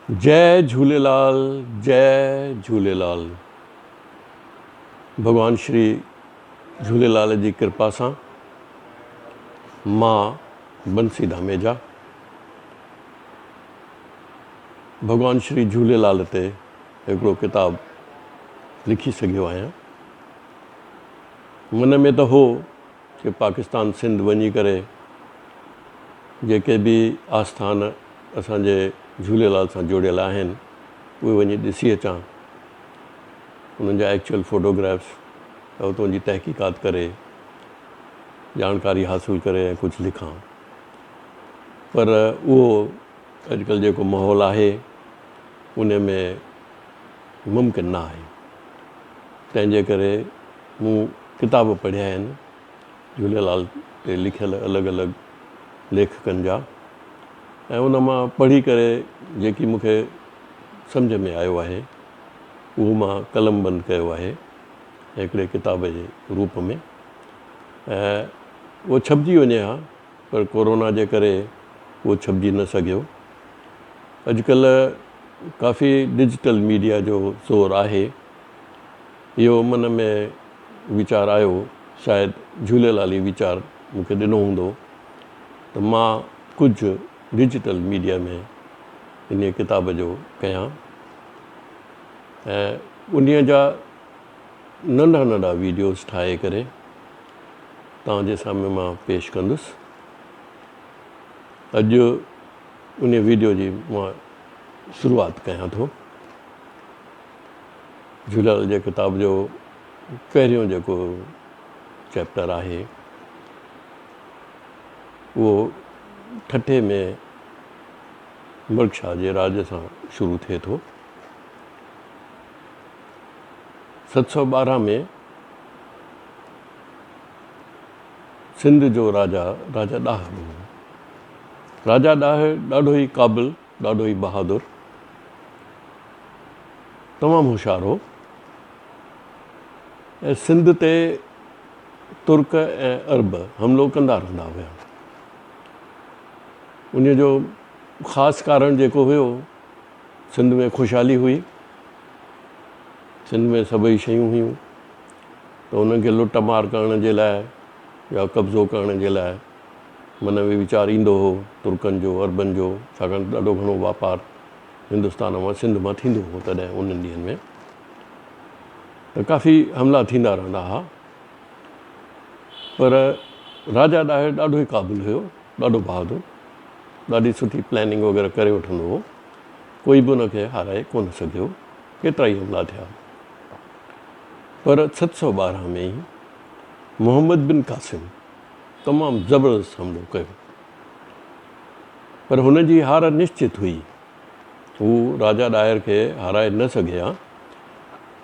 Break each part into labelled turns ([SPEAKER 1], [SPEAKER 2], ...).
[SPEAKER 1] جئي جهوليلال جئي جهوليلال ڀڳوان شري جهوليلال جي ڪرپا سان مان بنسي ڌاميجا ڀڳوان شري جهوليلال تي هڪڙو ڪتاب لکي سگهيو آهيان. من ۾ ته هو ڪي پاڪستان سنڌ وڃي ڪري جيڪي به آسٿان اسان جي جهوليلال سان جوڙيل آهن اهي وڃي ڏسي اچان انهن جا ايڪچوئل فوٽوگرافس ۽ اتان جي تحقيقات ڪري ڄاڻڪاري حاصل ڪري ۽ ڪجهه لکان پر اهو اڄڪلهه جيڪو ماحول آهي ان ۾ ممڪن نه آهي تنهن جي ڪري مون ڪتاب پڙهيا آهن جهوليلال تي لکيل الڳ الڳ ليکڪن جا ۽ ان مان پڙهي ڪري جيڪي مون کي سمجهه ۾ آيو آهي اهو مان قلم بند ڪيو آهي هڪڙي ڪتاب جي روپ ۾ ۽ اهو ڇپجي وڃي ها پر ڪورونا جي ڪري اهو ڇپجي نه سگهيو. اڄڪلهه ڪافي ڊجيٽل ميڊيا جو زور آهي. اهو من ۾ ويچار آيو شايد جهوليلال ئي ويچار مون کي ڏنو هوندو ته مان ڪجهه ڊجيٽل ميڊيا ۾ انهيء ڪتاب جو ڪيان ۽ انهيء جا ننڍا ننڍا ويڊيوز ٺاهي ڪري توهان جي سامهون مان پيش ڪندس. اڄ انهي ويڊيو جي مان شروعات ڪيان ٿو. جهوليلال جي ڪتاب جو پهريون جيڪو چيپٽر آهي اهو ٺٽي ۾ ملڪ شاهه جي راڄ سان شروع ٿئي ٿو. 712 ۾ سنڌ جو راجا، راجا ڏاهر هو. راجا ڏاهر ڏاڍو ئي قابل، ڏاڍو ئي بهادر، تمام هوشيار هو ۽ سنڌ تي ترڪ ۽ عرب حملو ڪندا رهندا هيا. ان جو خاص ڪارڻ جيڪو هيو، سنڌ ۾ خوشحالي هئي، سنڌ ۾ سڀئي شيون هيون. ته انهن کي لٽ مار ڪرڻ جي لاء يا قبضو ڪرڻ جي لاء من ۾ ويچار ايندو هو ترڪن جو عربن جو ڇاڪاڻ ته ڏاڍو گهڻو واپار هندستان مان سنڌ مان ٿيندو هو تڏهن انهن ڏينهن ۾ ته ڪافي حملا ٿيندا رهندا هئا پر راجا ڏاهر ڏاڍو ئي قابل هيو ڏاڍو بهادر ڏاڍي سٺي پلاننگ وغيره ڪري وٺندو هو ڪوئي به ان کي هارائي ڪونه سگهيو ڪيترا ئي حملا ٿيا پر 712 ۾ ئي محمد بن قاسم تمام زبردست حملو ڪيو. پر هن جي هار نشچت هئي. هو راجا ڏاهر کي هارائي نه سگهيا،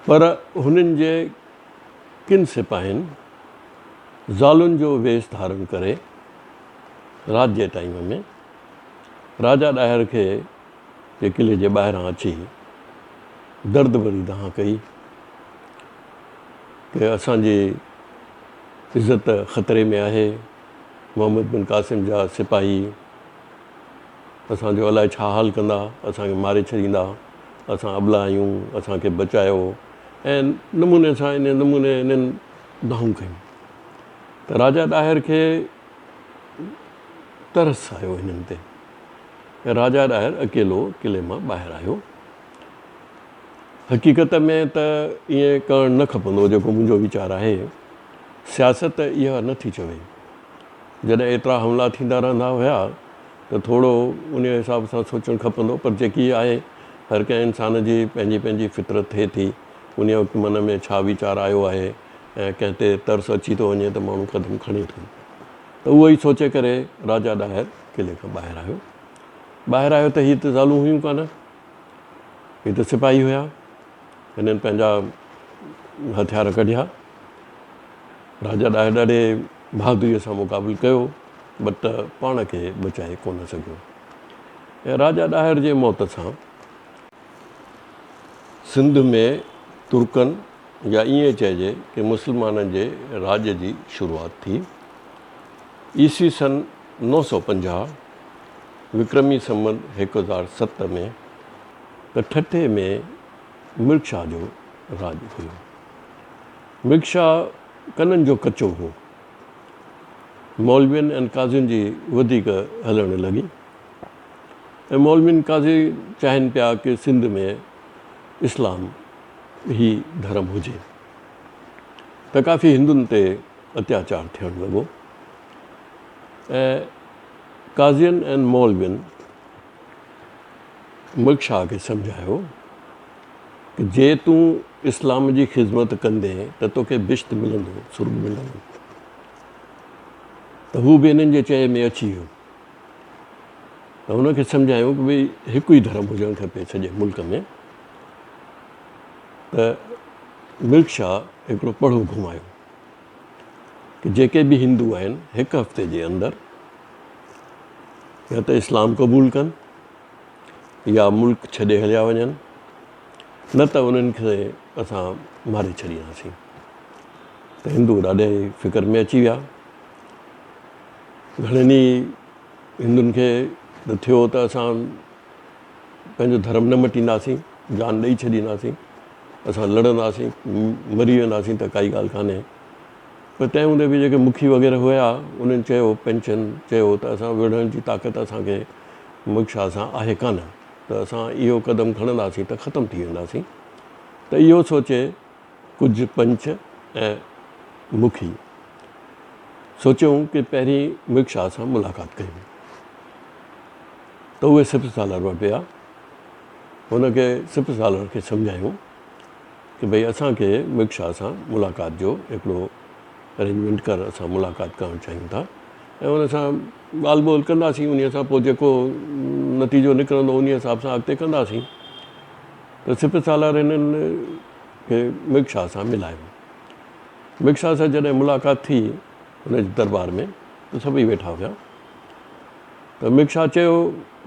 [SPEAKER 1] پر هنن جي ڪن سپاهين زالن جو ويس ڌارڻ ڪري رات جي ٽائيم ۾ راجا ڏاهر کي جي قلعي جي ٻاهران اچي درد ڀري دانهن ڪئي ته اسان جي عزت خطري ۾ آهي، محمد بن قاسم جا سپاهي اسان جو الائي ڇا حال ڪندا، اسان کي ماري ڇڏيندا، اسان ابلا آهيون، اسان کي بچايو ۽ نموني سان ان نموني انهن دانهون ڪيون ته راجا ڏاهر کي ترس آيو هنن تي. راجا ڏاهر اڪيلو قلعي مان ٻاهر آيو. حقيقت ۾ ته ائين ڪرڻ نه کپندو جيڪو منهنجو ويچار آهي. سياست اها نه ٿي چوي. جڏهن ايترا حملا ٿيندا رهندا هيا ته ٿورو انهيء حساب سان سوچڻ کپندو پر جيڪي آهي هر ڪنهن انسان جي پنهنجي پنهنجي فطرت ٿئي ٿي. انهيء وقت من ۾ ڇا ويچار آيو آهي ۽ ڪنهن تي ترس اچي ٿو وڃي ته ماڻهو قدم کڻي ٿو. ته اهو ئي سوچي ڪري راجا ڏاهر قلعي کان ٻاهر آيو. ٻاهر آيو ته هي ته زالون هيون ڪانه، هي ته سپاهي هيا. هنن پنهنجا هٿيار ڪڍيا. راجا ڏاهر ڏاڍي بهادريء سان مقابل ڪيو، بٽ پاڻ کي بچائي ڪونه سگهيو. ۽ راجا ڏاهر جي موت سان سنڌ ۾ ترڪن يا ائين چئجي ڪي مسلمانن جي راڄ جي شروعات ٿي. عيسوي سن 950، وڪرمي سنبت 1007 ۾، ته ٺٽي ۾ ملڪ شاهه جو راڄ هيو. ملڪ شاهه ڪنن جو ڪچو هو. مولوين ۽ قاضين جي وڌيڪ هلڻ لڳي ۽ مولوين قاضي چاهين پيا ڪي سنڌ ۾ اسلام هي ڌرم هجي ته ڪافي هندن تي اتياچار ٿيڻ لڳو ۽ قاضين ۽ مولوين ملڪ شاهه کي سمجهايو ته جي تون اسلام جي خدمت ڪندين ته توکي بهشت ملندو، سرڳ ملندو. ته هو به انهن جي چئي ۾ اچي ويو. ته هن کي سمجهايو ته ڀئي هڪ ئي ڌرم هجڻ کپي سڄي ملڪ ۾. ته ملڪ شاهه هڪڙو پڙهو گهمايو ته جيڪي به هندو آهن هڪ هفتي جي اندر يا ته اسلام قبول ڪن يا ملڪ ڇڏي هليا وڃن نه ته انهن کي اسان ماري ڇڏينداسين ته هندو ڏاڍي فڪر ۾ اچي ويا گهڻن ئي هندن کي ته ٿيو ته اسان پنهنجو ڌرم نه مٽينداسين جان ڏئي ڇڏينداسين اسان لڙنداسين مري وينداسين ته ڪائي ڳالهه ڪانهي پر تنهن هوندي به جيڪي مکي وغيره هيا انهن چيو پنچن چيو ته اسان وڙهڻ جي طاقت اسان کي ملڪ شاهه سان آهي ڪانه ته اسان اهو قدم کڻنداسين ته ختم ٿي وينداسين ته اهو سوچي ڪجهه پنچ ۽ مکي سوچيائون ڪي پهرين ملڪ شاهه سان ملاقات ڪيون ته اهي سپه سالار وٽ ويا هن کي سپه سالار کي سمجهايون ڪي ڀئي اسان کي ملڪ شاهه سان ملاقات جو هڪڙو ارينجمينٽ ڪر اسان ملاقات ڪرڻ چاهيون ٿا ۽ ان سان ڳالهه ٻولهه ڪنداسين انهي سان پوء جيڪو نتيجو نڪرندو انهي حساب سان اڳتي ڪنداسين ته سپه سالار هنن کي ملڪ شاهه سان ملايو ملڪ شاهه سان جڏهن ملاقات ٿي هن جي دربار ۾ ته سڀئي ويٺا هيا ته ملڪ شاهه چيو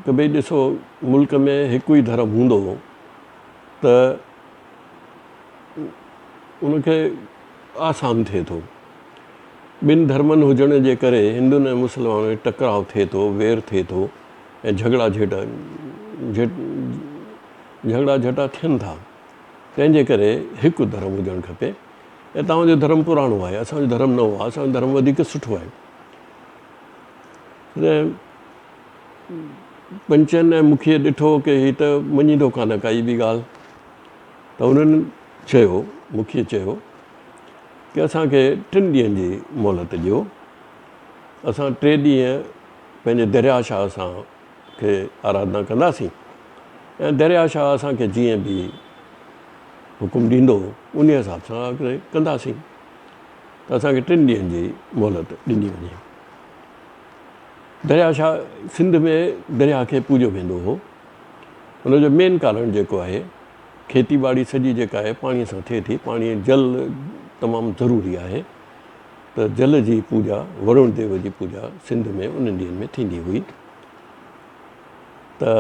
[SPEAKER 1] ته ڀئي ڏسو ملڪ ۾ هڪ ئي ڌرم هوندو ته ان کي آسان ٿئي ٿو. ٻن ڌرمن هجڻ جي ڪري هندن ۽ مسلمانن ۾ ٽڪراء ٿئي ٿو، وير ٿئي ٿو ۽ جهڳڙا جهيٽا جهڳڙا جهٽا ٿين ٿا. تنهن جي ڪري هڪ ڌرم هجڻ کپي ۽ توهان جو ڌرم پراڻو آهي، اسان جو ڌرم نئون آهي، اسان جو ڌرم وڌيڪ سٺو آهي. تڏهن پنچن ۽ مکيء ڏٺو ڪي هي ته مڃيندو ڪانه ڪائي به ڳالهه ته انهن چيو، مکيء چيو ڪي اسان کي ٽن ڏينهن جي مهلت ڏيو، اسان ٽي ڏينهن پنهنجي درياء شاهه سان کي آراڌنا ڪنداسين ۽ درياء شاهه اسان کي جيئن به حڪم ڏيندو انهيء حساب سان اڳتي ڪنداسين ته اسان کي ٽن ڏينهن جي مهلت ڏني وڃي. درياء شاهه سنڌ ۾ درياء کي پوڄيو ويندو هو. ان جو مين ڪارڻ جيڪو آهي کيتي ٻاڙي سڄي جيڪا آهي پاڻي سان ٿئي ٿي، پاڻي جل تمام ضروري آهي ته جل جي پوڄا ورڻ ديو جي پوڄا سنڌ ۾ انهن ڏينهن ۾ ٿيندي هئي ته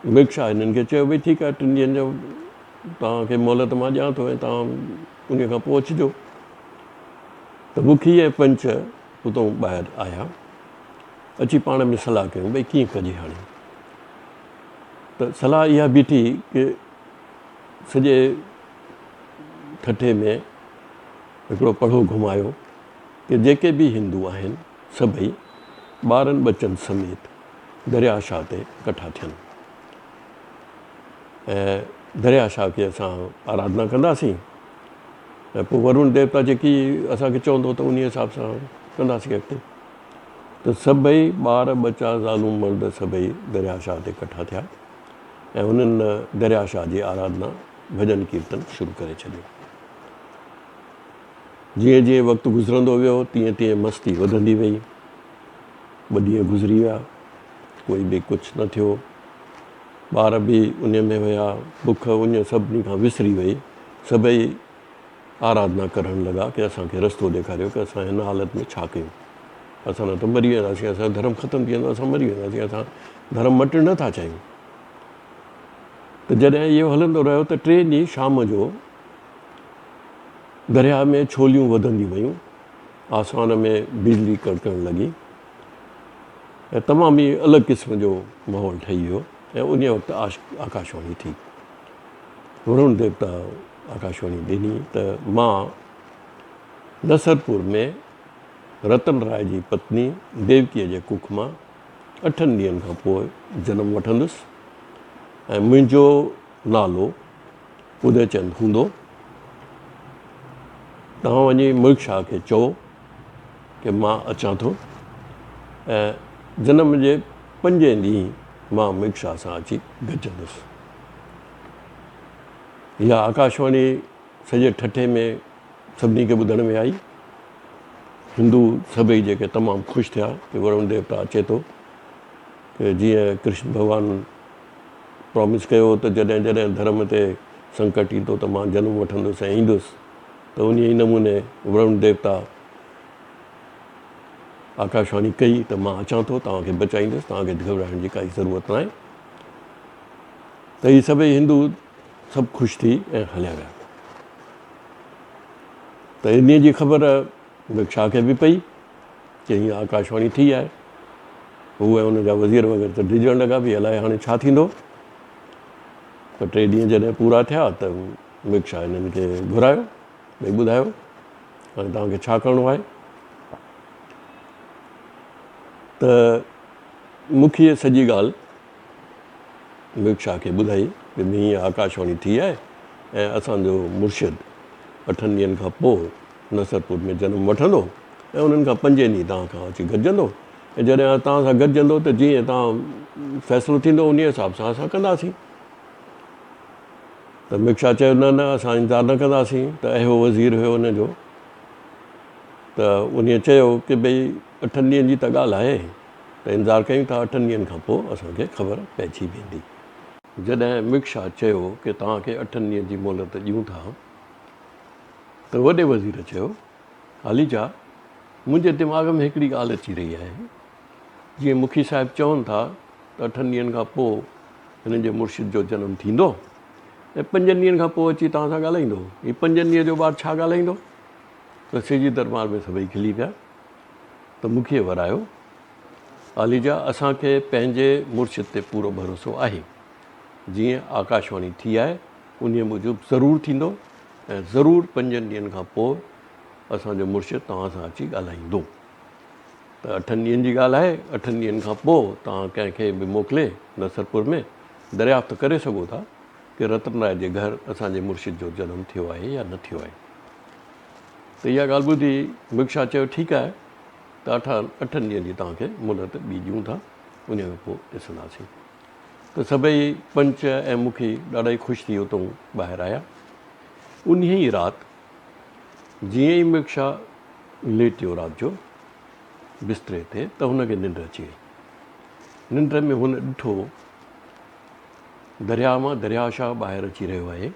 [SPEAKER 1] ملڪ شاهه هنن کي چيو ڀئي ٺيڪ آهي ٽن ڏينهن جو توهان کي مهلت مان ڏيان ٿو ۽ توهان ان کان پوء اچجو ته مکي ۽ پنچ اتان ٻاهر آيا اچي پاڻ ۾ صلاح ڪيون ڀئي ڪيئن ڪجي هاڻي ته صلاح اها بيٺي ڪي سڄي ٺٽي ۾ هڪڙو پڙهو گهمايو ڪي جيڪي به هندو آهن سڀئي ٻارن ٻچن سميت دريا شاهه تي ڪٺا ٿين ۽ دريا شاهه کي اسان آراڌنا ڪنداسين ۽ پوء ورڻ ديوتا جيڪي اسان کي چوندو ته انهي حساب سان ڪنداسين اڳتي ته سڀئي ٻار ٻچا زالون مرد سڀئي دريا شاهه تي ڪٺا ٿيا ۽ انهن دريا شاهه جي آراڌنا ڀڄن ڪيرتن شروع ڪري ڇڏيو. جيئن جيئن وقت گذرندو ويو تيئن تيئن مستي وڌندي وئي. ٻه ڏينهن گذري ويا ڪوئي به ڪجهه نه ٿيو. ٻار به انهي ۾ هيا بک اڃ سڀني کان وسري وئي. سڀئي آراڌنا ڪرڻ لڳا ڪي اسان کي رستو ڏيکاريو ڪي اسان هن حالت ۾ ڇا ڪيون. اسان نه ته مري وينداسين، اسان جو ڌرم ختم ٿي ويندو، اسان مري وينداسين، اسان ڌرم مٽڻ نه ٿا چاهيون. ته جڏهن اهو هلندو رهيو ته ٽئين ڏينهن شام جو درياهه ۾ ڇوليون وڌنديون ويون، آسمان ۾ بجلي ڪڙڪڻ لڳي ۽ تمام ئي الڳ قسم جو ماحول ٺهي ويو. ۽ انهيء وقت آڪاشواڻي ٿي. ورڻ ديوتا آڪاشواڻي ڏني ته مان نصرپور ۾ رتن راء جي پتني ديوڪيء جي ڪک مان اٺن ڏينهن کان پوء جنم وٺندس ۽ منهنجو نالو اديچند هوندو. توهان وڃي ملڪ شاهه کي چئو ڪي مان اچان ٿو ۽ جنم جي پنجين ڏينهن مان ملڪ شاهه سان اچي گڏجندس. اها آڪاشواڻي سڄي ٺٽي ۾ سڀني کي ٻڌڻ ۾ آئي. هندو سڀئي جيڪي تمام خوش ٿيا ڪي ورڻ ديوتا اچي ٿو ڪي جيئن ڪرشن ڀڳوان پرامس ڪيو ته جڏهن جڏهن ڌرم تي سنڪٽ ايندو ته مان جنم وٺندس ۽ ايندس ته انهي ئي نموني ورڻ ديوتا آڪاشواڻي ڪئي ته مان اچان ٿو توهان کي بچائيندس توهان کي گهٻرائڻ جي ڪائي ضرورت ناهي ته هي سڀئي هندو سڀ خوش ٿي ۽ هليا ويا ته انهي جي خبر بادشاهه کي به پئي ڪي هيئن آڪاشواڻي ٿي آهي. هو ۽ ان جا وزير وغيره ته ڊڄڻ لڳا ڀئي الائي هاڻي ڇا ٿيندو. پر ٽي ڏينهن جڏهن پورا ٿيا ته بادشاهه هنن کي گهرايو ڀئي ٻڌايو هاڻي توهان کي ڇا ڪرڻو آهي. ته مکيء سڄي ڳالهه بادشاهه کي ٻڌائي ته ڀئي هيئن آڪاشواڻي ٿي آهي ۽ اسان جو مرشد اٺن ڏينهن کان پوء نصرپور ۾ جنم وٺندو ۽ انهن کان پنجين ڏينهن توهان کان اچي گڏجندو ۽ جڏهن توهان سان گڏجندو ته جيئن توهان فيصلو ٿيندو انهيء حساب سان اسان ڪنداسين. ته مڪشا چيو نه نه اسان انتظار نه ڪنداسين ته اهو وزير هيو ان جو ته انهيء چيو ڪي ڀئي اٺن ڏينهن جي ته ڳالهه آهي ته انتظار ڪيون ٿا اٺن ڏينهن کان پوء اسان کي خبر پئجي ويندي. جڏهن مڪشا چيو ڪي توهان کي اٺن ڏينهن جي مهلت ڏيون ٿا ته وڏي وزير چيو، عاليجا، منهنجي دماغ ۾ هڪڙي ڳالهه اچي رهي آهي. جيئن مکي صاحب چون ٿا ته اٺن ڏينهن کان پوء هنن جي مرشد جو جنم ٿيندو ۽ پنجن ڏينهن کان پوء اچي توهان سان ڳالهائيندو. هي پنجن ڏينهن جو ٻار ڇا ڳالهائيندو؟ ته سڄي درٻار ۾ سڀئي کلي پيا ته مکيء ورايو، عاليجا، اسان کي پنهنجي مرشد تي پورو ڀروسو آهي. جيئن آڪاشواڻي ٿي آهي، انهيء موجب ضرور ٿيندو. ۽ ضرور پنجن ڏينهن کان پوء اسان جو مرشد توهان سان اچي ڳالهائيندو. ته اٺن ڏينهن جي ڳالهه آهي، اٺن ڏينهن کان پوء توهان ڪنهن کي به موڪلي نصرپور ۾ دريافت ڪري سگهو ٿا ڪي رتن راء جي گهر اسان جي مرشد جو جنم ٿيو آهي يا نه ٿيو آهي. ته اها ڳالهه ٻڌي بکشا چيو ٺيڪ آهي ته اٺن ڏينهن جي توهان کي مهلت ٻي ڏيون ٿا انهيء کان پوء ڏسنداسين. ته سڀئي پنچ ۽ مکي ڏاڍا ئي خوش ٿي اتئون ٻاهر آيا. انهيء ئي رات جيئن ئي مڪشا ليٽيو رات جو بستري تي ته هن کي ننڊ اچي وئي. ننڊ ۾ هن ڏٺو درياء مان درياء شاهه ٻاهر اچي رهيو آهي.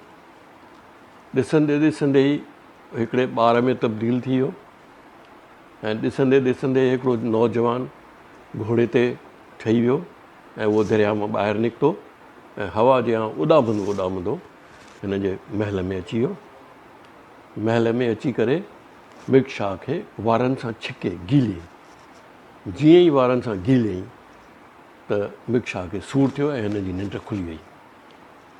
[SPEAKER 1] ڏسندي ڏسندي ئي هڪڙي ٻار ۾ تبديل ٿي ويو ۽ ڏسندي ڏسندي هڪڙو نوجوان گهوڙي تي ٺهي ويو. ۽ اهو درياء مان ٻاهر نڪتو ۽ هوا جيان اڏامندو اڏامندو هن جي محل ۾ اچي ويو. محل ۾ اچي ڪري مرڪ شاهه کي وارن سان ڇڪي گهليائين. جيئن ئي وارن سان گهليائين ته مرڪ شاهه کي سور ٿيو ۽ هن جي ننڊ کلي وئي.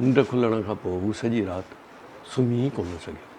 [SPEAKER 1] ننڊ کلڻ کان پوء هو سڄي رات سمهي ئي ڪونه سگهيو.